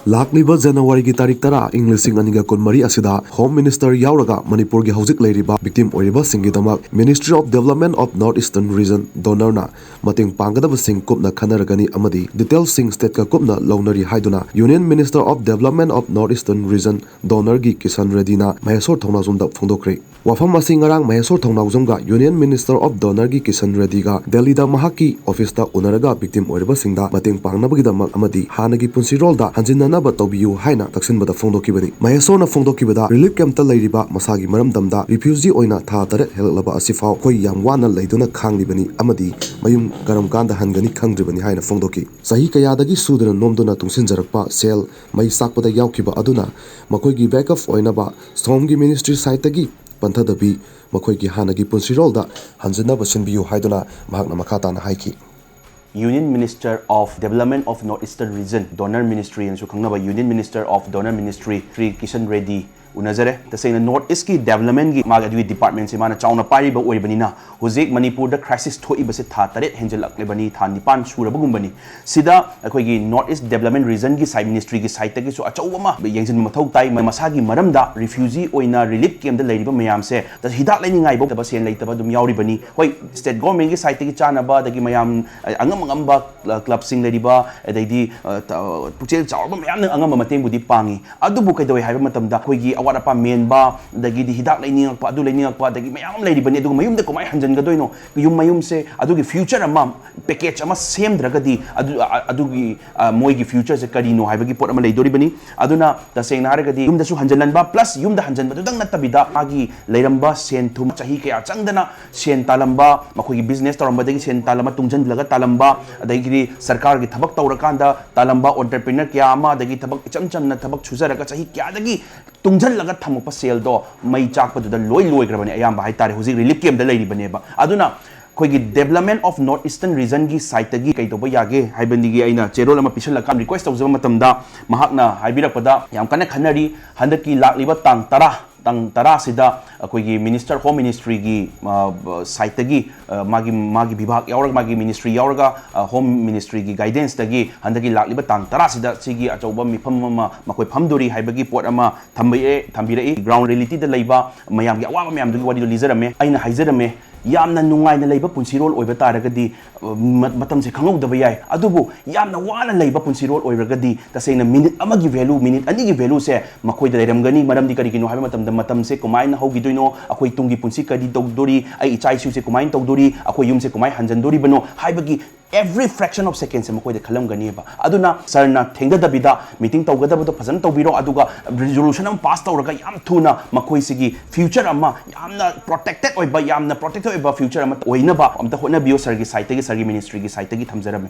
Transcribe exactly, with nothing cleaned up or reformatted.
ꯂꯥꯛꯂꯤꯕ ꯖꯅꯋꯥꯔꯤꯒꯤ ꯇꯥꯔꯤꯛ ꯇꯔꯥ, ꯏꯪ ꯂꯤꯁꯤꯡ ꯑꯅꯤꯒ ꯀꯨꯟꯃꯔꯤ ꯑꯁꯤꯗ Home Minister ꯌꯥꯎꯔꯒ ꯃꯅꯤꯄꯨꯔꯒꯤ ꯍꯧꯖꯤꯛ ꯂꯩꯔꯤꯕ victim ꯑꯣꯏꯔꯤꯕꯁꯤꯡꯒꯤꯗꯃꯛ Ministry of Development of North Eastern Region DoNERꯅ ꯃꯇꯦꯡ ꯄꯥꯡꯒꯗꯕꯁꯤꯡ ꯀꯨꯞꯅ ꯈꯟꯅꯔꯒꯅꯤ ꯑꯃꯗꯤ detailꯁꯤꯡ stateꯀ ꯀꯨꯞꯅ ꯂꯧꯅꯔꯤ ꯍꯥꯏꯗꯨꯅ Union Minister of Development of North Eastern Region DoNERꯒꯤ Kisan ꯔꯦꯗꯗꯤꯅ ꯃꯍꯦꯁꯣꯔ ꯊꯧꯅꯥꯎꯖꯝꯗ ꯐꯣꯡꯗꯣꯛꯈ꯭ꯔꯦ꯫ ꯋꯥꯐꯝ ꯑꯁꯤ ꯉꯔꯥꯡ ꯃꯍꯦꯁꯣꯔ ꯊꯧꯅꯥꯎꯖꯝꯒ Union Minister of DoNERꯒꯤ ꯀꯤꯁꯟ ꯔꯦꯗꯗꯤꯒ ꯗꯦꯜꯂꯤꯗ ꯃꯍꯥꯛꯀꯤ officeꯇ ꯎꯅꯔꯒ victim ꯑꯣꯏꯔꯕꯁꯤꯡꯗ ꯃꯇꯦꯡ ꯄꯥꯡꯅꯕꯒꯤꯗꯃꯛ ꯑꯃꯗꯤ ꯍꯥꯟꯅꯒꯤ ꯄꯨꯟꯁꯤꯔꯣꯜꯗ ꯍꯟꯖꯤꯟꯅꯅꯕ ꯇꯧꯕꯤꯌꯨ ꯍꯥꯏꯅ ꯇꯛꯁꯤꯟꯕꯗ ꯐꯣꯡꯗꯣꯛꯈꯤꯕꯅꯤ꯫ ꯃꯍꯦꯁꯣꯔꯅ ꯐꯣꯡꯗꯣꯛꯈꯤꯕꯗ relief campꯇ ꯂꯩꯔꯤꯕ ꯃꯁꯥꯒꯤ ꯃꯔꯝꯗꯝꯗ refugee ꯑꯣꯏꯅ ꯊꯥ ꯇꯔꯦꯠ ꯍꯦꯜꯂꯛꯂꯕ ꯑꯁꯤꯐꯥꯎ ꯑꯩꯈꯣꯏ ꯌꯥꯝ ꯋꯥꯅ ꯂꯩꯗꯨꯅ ꯈꯥꯡꯂꯤꯕꯅꯤ ꯑꯃꯗꯤ ꯃꯌꯨꯝ ꯀꯔꯝ ꯀꯥꯟꯗ ꯍꯟꯒꯅꯤ ꯈꯪꯗ꯭ꯔꯤꯕꯅꯤ ꯍꯥꯏꯅ ꯐꯣꯡꯗꯣꯛꯈꯤ꯫ ꯆꯍꯤ ꯀꯌꯥꯗꯒꯤ ꯁꯨꯗꯨꯅ ꯅꯣꯝꯗꯨꯅ ꯇꯨꯡꯁꯤꯟꯖꯔꯛꯄ ꯁꯦꯜ ꯃꯩ ꯆꯥꯛꯄꯗ ꯌꯥꯎꯈꯤꯕ ꯑꯗꯨꯅ ꯃꯈꯣꯏꯒꯤ backup ꯑꯣꯏꯅꯕ ꯁꯣꯝꯒꯤ ministry sideꯇꯒꯤ ꯄꯟꯊꯗꯕꯤ ꯃꯈꯣꯏꯒꯤ ꯍꯥꯟꯅꯒꯤ ꯄꯨꯟꯁꯤꯔꯣꯜꯗ ꯍꯟꯖꯤꯟꯅꯕ ꯁꯤꯟꯕꯤꯌꯨ ꯍꯥꯏꯗꯨꯅ ꯃꯍꯥꯛꯅ ꯃꯈꯥ ꯇꯥꯅ ꯍꯥꯏꯈꯤ꯫ Union Minister of Development of North Eastern Region, DoNER Ministry ꯍꯥꯏꯅꯁꯨ ꯈꯪꯅꯕ Union Minister of DoNER Ministry, Shri Kisan Reddy ꯎꯅꯖꯔꯦ꯫ ꯇꯁꯦꯡꯅ North Eastꯀꯤ developmentꯒꯤ ꯃꯥꯒꯤ ꯑꯗꯨꯒꯤ departmentꯁꯦ ꯃꯥꯅ ꯆꯥꯎꯅ ꯄꯥꯏꯔꯤꯕ ꯑꯣꯏꯕꯅꯤꯅ, ꯍꯧꯖꯤꯛ ꯃꯅꯤꯄꯨꯔꯗ crisis ꯊꯣꯛꯏꯕꯁꯦ ꯊꯥ ꯇꯔꯦꯠ ꯍꯦꯟꯖꯜꯂꯛꯂꯤꯕꯅꯤ, ꯊꯥ ꯅꯤꯄꯥꯟ ꯁꯨꯔꯕꯒꯨꯝꯕꯅꯤ꯫ ꯁꯤꯗ ꯑꯩꯈꯣꯏꯒꯤ North East Development Regionꯒꯤ side ministryꯒꯤ sideꯇꯒꯤꯁꯨ ꯑꯆꯧꯕ ꯑꯃ ꯌꯦꯡꯁꯤꯟꯕ ꯃꯊꯧ ꯇꯥꯏ꯫ ꯃ-, ꯃꯁꯥꯒꯤ ꯃꯔꯝꯗ refugee ꯑꯣꯏꯅ relief campꯇ ꯂꯩꯔꯤꯕ ꯃꯌꯥꯝꯁꯦ ꯍꯤꯗꯥꯛ ꯂꯩꯅꯤꯡꯉꯥꯏꯐꯥꯎ ꯂꯩꯇꯕ, ꯁꯦꯟ ꯂꯩꯇꯕ ꯑꯗꯨꯝ ꯌꯥꯎꯔꯤꯕꯅꯤ꯫ ꯍꯣꯏ, state governmentꯀꯤ sideꯇꯒꯤ ꯆꯥꯅꯕ, ꯑꯗꯒꯤ ꯃꯌꯥꯝ, ꯑ, ꯑꯉꯝ ꯑꯉꯝꯕ clubꯁꯤꯡ ꯂꯩꯔꯤꯕ, ꯑꯗꯩꯗꯤ, ꯑ, ꯇ-, ꯄꯨꯛꯆꯦꯜ ꯆꯥꯎꯔꯕ ꯃꯌꯥꯝꯅ ꯑꯉꯝꯕ ꯃꯇꯦꯡꯕꯨꯗꯤ ꯄꯥꯡꯉꯤ꯫ ꯑꯗꯨꯕꯨ ꯀꯩꯗꯧꯋꯦ ꯍꯥꯏꯕ ꯃꯇꯝꯗ, ꯑꯩꯈꯣꯏꯒꯤ ꯑꯋꯥꯠ ꯑꯄꯥ ꯃꯦꯟꯕ, ꯑꯗꯒꯤꯗꯤ ꯍꯤꯗꯥꯛ ꯂꯩꯅꯤꯡꯉꯛꯄ, ꯑꯗꯨ ꯂꯩꯅꯤꯡꯉꯛꯄ, ꯑꯗꯒꯤ ꯃꯌꯥꯝ ꯑꯃ ꯂꯩꯔꯤꯕꯅꯤ꯫ ꯑꯗꯨꯒ ꯃꯌꯨꯝꯗ ꯀꯃꯥꯏꯅ ꯍꯟꯖꯤꯟꯒꯗꯣꯏꯅꯣ? ꯌꯨꯝ ꯃꯌꯨꯝꯁꯦ ꯑꯗꯨꯒꯤ future ꯑꯃ, package ꯑꯃ ꯁꯦꯝꯗ꯭ꯔꯒꯗꯤ ꯑꯗꯨ, ꯑ-, ꯑꯗꯨꯒꯤ, ꯑ, ꯃꯣꯏꯒꯤ futureꯁꯦ ꯀꯔꯤꯅꯣ ꯍꯥꯏꯕꯒꯤ ꯄꯣꯠ ꯑꯃ ꯂꯩꯗꯣꯔꯤꯕꯅꯤ꯫ ꯑꯗꯨꯅ ꯇꯁꯦꯡꯅ ꯍꯥꯏꯔꯒꯗꯤ ꯌꯨꯝꯗꯁꯨ ꯍꯟꯖꯤꯜꯍꯟꯕ, plus ꯌꯨꯝꯗ ꯍꯟꯖꯤꯟꯕꯗꯨꯗꯪ ꯅꯠꯇꯕꯤꯗ ꯃꯥꯒꯤ ꯂꯩꯔꯝꯕ ꯁꯦꯟ ꯊꯨꯝ, ꯆꯍꯤ ꯀꯌꯥ ꯆꯪꯗꯅ ꯁꯦꯟ ꯇꯥꯜꯂꯝꯕ, ꯃꯈꯣꯏꯒꯤ business ꯇꯧꯔꯝꯕꯗꯒꯤ ꯁꯦꯟ ꯇꯥꯜꯂꯝꯕ, ꯇꯨꯡꯁꯤꯜꯂꯒ ꯇꯥꯜꯂꯝꯕ, ꯑꯗꯒꯤꯗꯤ ꯁꯔꯀꯥꯔꯒꯤ ꯊꯕꯛ ꯇꯧꯔꯀꯥꯟꯗ ꯇꯥꯜꯂꯝꯕ entrepreneur ꯀꯌꯥ ꯑꯃ, ꯑꯗꯒꯤ ꯊꯕꯛ ꯏꯆꯝ ꯆꯝꯅ ꯊꯕꯛ ꯁꯨꯖꯔꯒ ꯆꯍꯤ ꯀꯌꯥꯗꯒꯤ ꯇꯨꯡꯁꯤꯜꯂꯒ ꯊꯝꯃꯛꯄ ꯁꯦꯜꯗꯣ ꯃꯩ ꯆꯥꯛꯄꯗꯨꯗ ꯂꯣꯏ ꯂꯣꯏꯈ꯭ꯔꯕꯅꯦ ꯑꯌꯥꯝꯕ ꯍꯥꯏꯇꯥꯔꯦ꯫ ꯍꯧꯖꯤꯛ relief campꯇ ꯂꯩꯔꯤꯕꯅꯦꯕ꯫ ꯑꯗꯨꯅ ꯑꯩꯈꯣꯏꯒꯤ Development of North Eastern Regionꯒꯤ sideꯇꯒꯤ ꯀꯩ ꯇꯧꯕ ꯌꯥꯒꯦ ꯍꯥꯏꯕꯗꯒꯤ ꯑꯩꯅ ꯆꯦꯔꯣꯜ ꯑꯃ ꯄꯤꯁꯜꯂꯀꯥꯟ request ꯇꯧꯖꯕ ꯃꯇꯝꯗ, ꯃꯍꯥꯛꯅ ꯍꯥꯏꯕꯤꯔꯛꯄꯗ, ꯌꯥꯝ ꯀꯟꯅ ꯈꯟꯅꯔꯤ꯫ ꯍꯟꯗꯛꯀꯤ ꯂꯥꯛꯂꯤꯕ ꯇꯥꯡ ꯇꯔꯥ, ꯇꯥꯡ ꯇꯔꯥꯁꯤꯗ ꯑꯩꯈꯣꯏꯒꯤ ꯃꯤꯅꯤꯁꯇꯔ, ꯍꯣꯝ ꯃꯤꯅꯤꯁꯇ꯭ꯔꯤꯒꯤ ꯁꯥꯏꯠꯇꯒꯤ, ꯃꯥꯒꯤ ꯃꯥꯒꯤ ꯕꯤꯚꯥꯒ ꯌꯥꯎꯔꯒ, ꯃꯥꯒꯤ ꯃꯤꯅꯤꯁꯇ꯭ꯔꯤ ꯌꯥꯎꯔꯒ, ꯍꯣꯝ ꯃꯤꯅꯤꯁꯇ꯭ꯔꯤꯒꯤ ꯒꯥꯏꯗꯦꯟꯁꯇꯒꯤ ꯍꯟꯗꯛꯀꯤ ꯂꯥꯛꯂꯤꯕ ꯇꯥꯡ ꯇꯔꯥꯁꯤꯗ ꯁꯤꯒꯤ ꯑꯆꯧꯕ ꯃꯤꯐꯝ ꯑꯃ ꯃꯈꯣꯏ ꯐꯝꯗꯣꯔꯤ ꯍꯥꯏꯕꯒꯤ ꯄꯣꯠ ꯑꯃ ꯊꯝꯕꯤꯔꯛꯑꯦ ꯊꯝꯕꯤꯔꯛꯏ꯫ ꯒ꯭ꯔꯥꯎꯟ ꯔꯤꯌꯦꯂꯤꯇꯤꯗ ꯂꯩꯕ ꯃꯌꯥꯝꯒꯤ ꯑꯋꯥꯕ ꯃꯌꯥꯝꯗꯨꯒꯤ ꯋꯥꯔꯤꯗꯣ ꯂꯤꯖꯔꯝꯃꯦ꯫ ꯑꯩꯅ ꯍꯥꯏꯖꯔꯝꯃꯦ, ꯌꯥꯝꯅ ꯅꯨꯡꯉꯥꯏꯅ ꯂꯩꯕ ꯄꯨꯟꯁꯤꯔꯣꯜ ꯑꯣꯏꯕ ꯇꯥꯔꯒꯗꯤ, ꯃ- ꯃꯇꯝꯁꯦ ꯈꯪꯍꯧꯗꯕ ꯌꯥꯏ꯫ ꯑꯗꯨꯕꯨ ꯌꯥꯝꯅ ꯋꯥꯅ ꯂꯩꯕ ꯄꯨꯟꯁꯤꯔꯣꯜ ꯑꯣꯏꯔꯒꯗꯤ, ꯇꯁꯦꯡꯅ ꯃꯤꯅꯤꯠ ꯑꯃꯒꯤ ꯚꯦꯂꯨ, ꯃꯤꯅꯤꯠ ꯑꯅꯤꯒꯤ ꯚꯦꯂꯨꯁꯦ ꯃꯈꯣꯏꯗ ꯂꯩꯔꯝꯒꯅꯤ꯫ ꯃꯔꯝꯗꯤ ꯀꯔꯤꯒꯤꯅꯣ ꯍꯥꯏꯕ ꯃꯇꯝꯗ, ꯃꯇꯝꯁꯦ ꯀꯃꯥꯏꯅ ꯍꯧꯈꯤꯗꯣꯏꯅꯣ, ꯑꯩꯈꯣꯏ ꯇꯨꯡꯒꯤ ꯄꯨꯟꯁꯤ ꯀꯔꯤ ꯇꯧꯗꯣꯔꯤ, ꯑꯩ ꯏꯆꯥ ꯏꯁꯨꯁꯦ ꯀꯃꯥꯏꯅ ꯇꯧꯗꯣꯔꯤ, ꯑꯩꯈꯣꯏ ꯌꯨꯝꯁꯦ ꯀꯃꯥꯏꯅ ꯍꯟꯖꯟꯗꯣꯔꯤꯕꯅꯣ ꯍꯥꯏꯕꯒꯤ every fraction of secondꯁꯦ ꯃꯈꯣꯏꯗ ꯈꯜꯂꯝꯒꯅꯦꯕ꯫ ꯑꯗꯨꯅ ꯁꯔꯅ ꯊꯦꯡꯊꯗꯕꯤꯗ ꯃꯤꯇꯤꯡ ꯇꯧꯒꯗꯕꯗꯣ ꯐꯖꯅ ꯇꯧꯕꯤꯔꯣ, ꯑꯗꯨꯒ ꯔꯤꯖꯣꯂꯨꯁꯟ ꯑꯃ ꯄꯥꯁ ꯇꯧꯔꯒ ꯌꯥꯝ ꯊꯨꯅ ꯃꯈꯣꯏꯁꯤꯒꯤ ꯐ꯭ꯌꯨꯆꯔ ꯑꯃ, ꯌꯥꯝꯅ ꯄ꯭ꯔꯣꯇꯦꯛꯇꯦꯠ ꯑꯣꯏꯕ, ꯌꯥꯝꯅ ꯄ꯭ꯔꯣꯇꯦꯛꯇꯦꯠ ꯑꯣꯏꯕ ꯐ꯭ꯌꯨꯆꯔ ꯑꯃ ꯑꯣꯏꯅꯕ ꯑꯝꯇ ꯍꯣꯠꯅꯕꯤꯌꯨ꯫ ꯁꯔꯒꯤ ꯁꯥꯏꯠꯇꯒꯤ, ꯁꯔꯒꯤ ꯃꯤꯅꯤꯁꯇ꯭ꯔꯤꯒꯤ ꯁꯥꯏꯠꯇꯒꯤ ꯊꯝꯖꯔꯝꯃꯤ꯫